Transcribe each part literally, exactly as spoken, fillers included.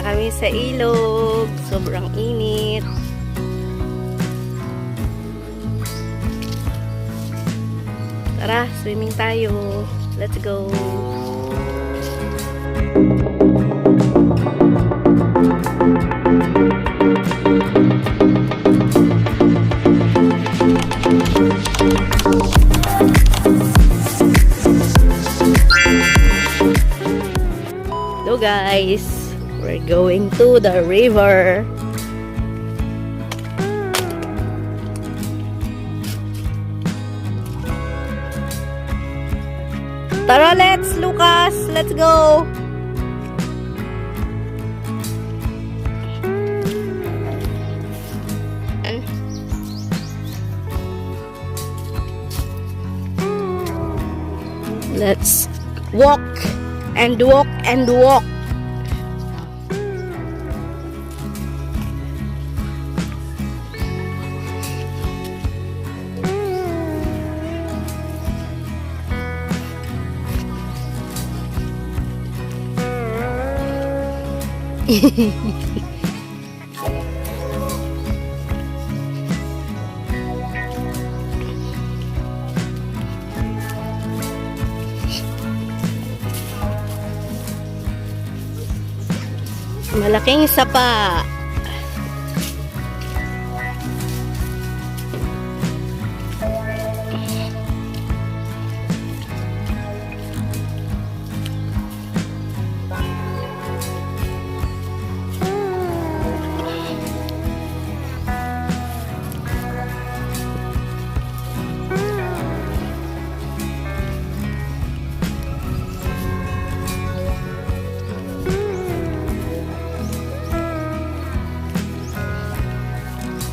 Kami sa ilog, sobrang init. Tara, swimming tayo. Let's go. Hello guys, we're going to the river. Tara, let's, Lucas, let's go. Let's walk and walk and walk. Malaking sapa.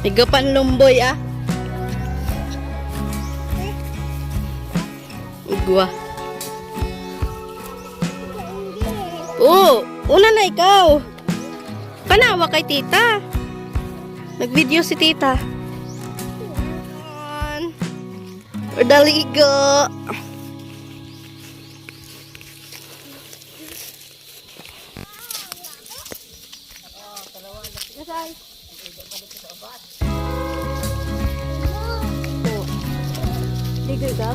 Igwa pan lumboy, ah. Igwa. Oo, una na ikaw. Panawa kay tita. Nag-video si tita. Daligo. Ligoy ka?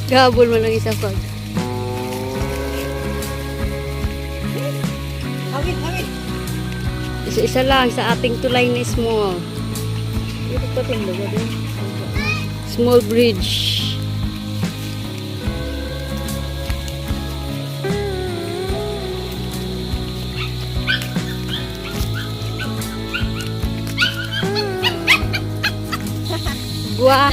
Gabol man ang isa pag. Awit, awit. Isa-isa lang sa ating tulay ni Small. Dito pa tindog, ano? Small bridge. Gwa.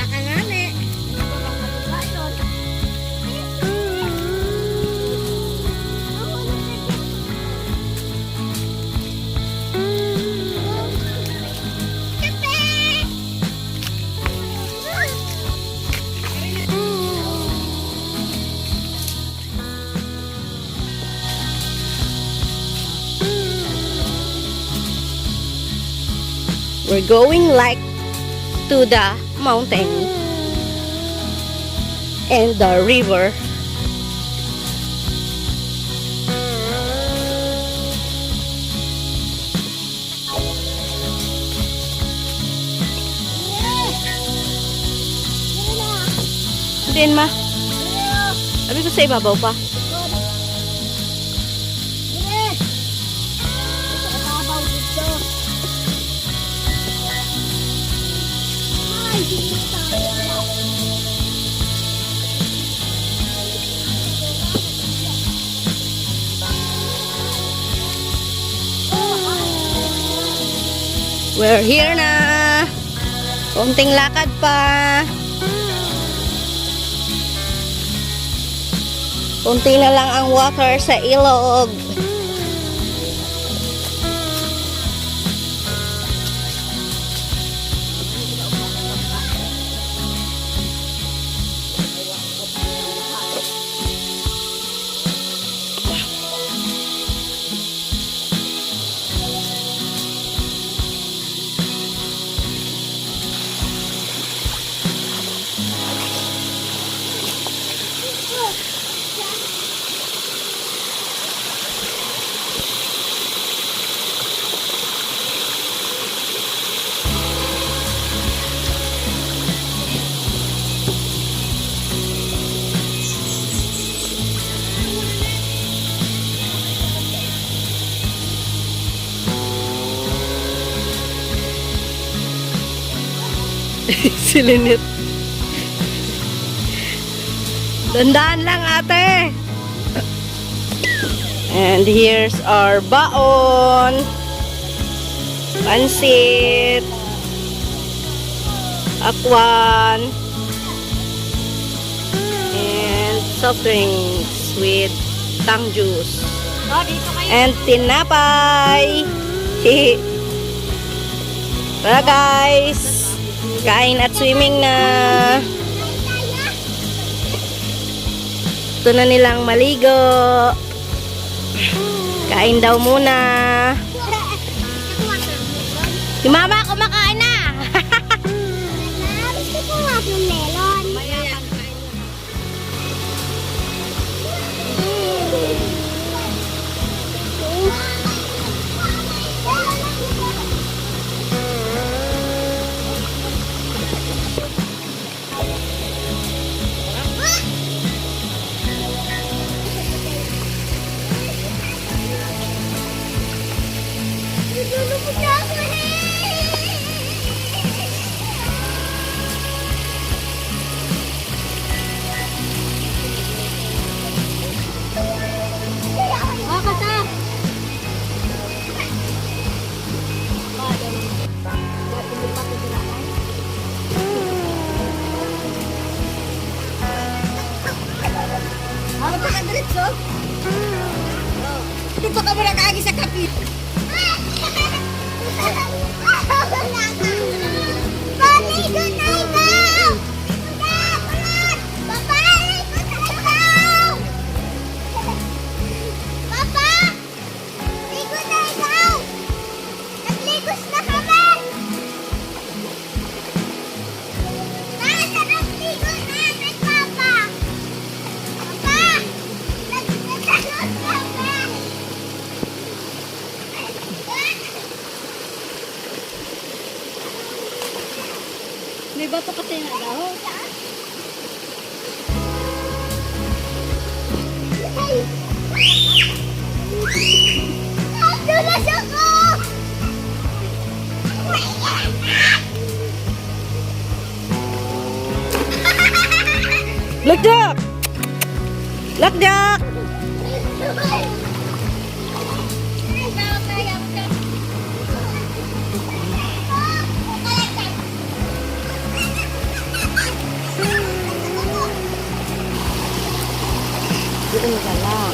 We're going, like, to the mountain and the river. Din, ma. Sabi ko sa ibabaw pa. We're here na. Konting lakad pa. Konti na lang ang water sa ilog. Si Lynette. Dandan lang, ate. And here's our baon. Pansit. Akwan. And soft drinks with tang juice. Oh, dito kayo. And tinapay. Tara, guys. Kain at swimming na. Gusto na nilang maligo. Kain daw muna. Si mama kumakain na. Gusto ko watermelon. Ano pa ka diretso? Dito ka muna kaagi sa kape. Paligo na ikaw! Paligo na ikaw! Papa! Ligo na ikaw! Nagligos na kami! Tara, tara, ligo na kay Papa! Papa! Nagtatanos kami! May bato kasi na daw. Lagdak! Lagdak! Dito mo pala.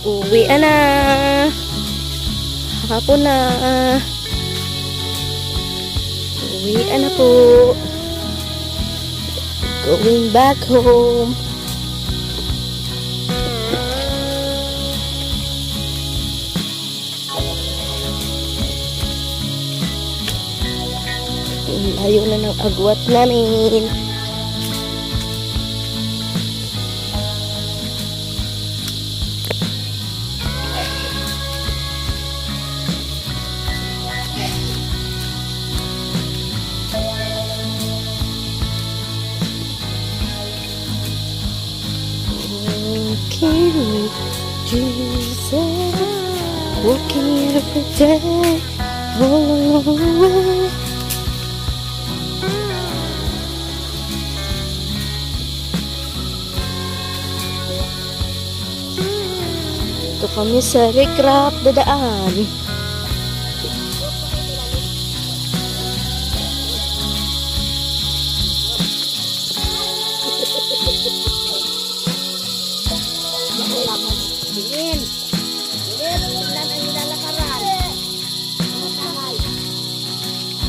Uwi na. Hapon na. Uwi na po. Going back home. Ang layo na ng agwat namin. Walking with Jesus, walking every day, all along the way. Dito kami sa Rick Rap dadaan. Tingin. Tingin, tingnan ang nilalakaran.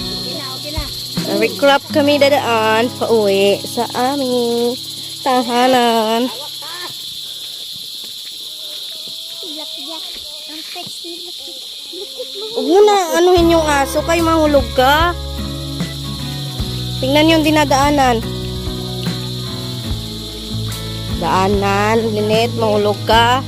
Okay na, okay na. Sa Rick Rap kami dadaan, pauwi sa aming tahanan. Tilapia. Ang text ni Huwag mo na anuhin yung aso kay mahulog ka. Tingnan yung dinadaanan. Daanan, Lynette, mahulog ka.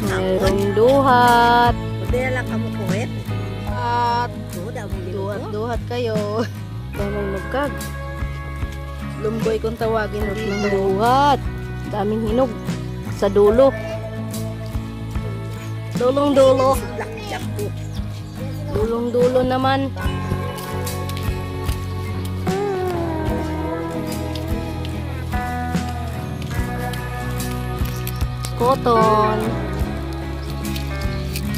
Mayroong duhat. Pwede na lang kamo kuwit. At Duhat, duhat, duhat kayo. Daming nugkag. Lumboy kung tawagin dito. Duhat. Daming hinog. Sa dulo. Dulong-dulo. Blackjack po. Dulong-dulo naman. Cotton.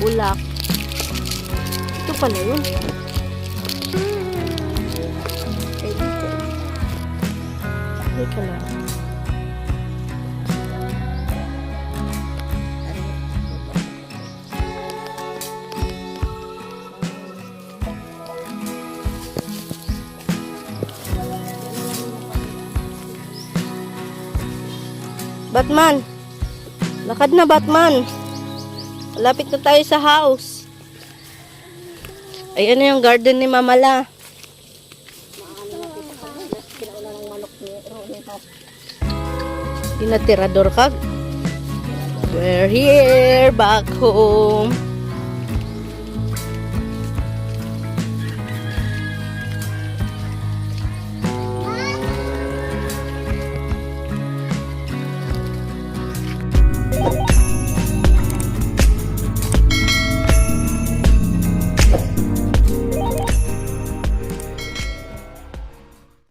Bulak. Ito pala yun. Ito lang. Batman! Lakad na, Batman! Malapit na tayo sa house. Ayan na yung garden ni Mama La. Di na tirador kag. We're here, back home.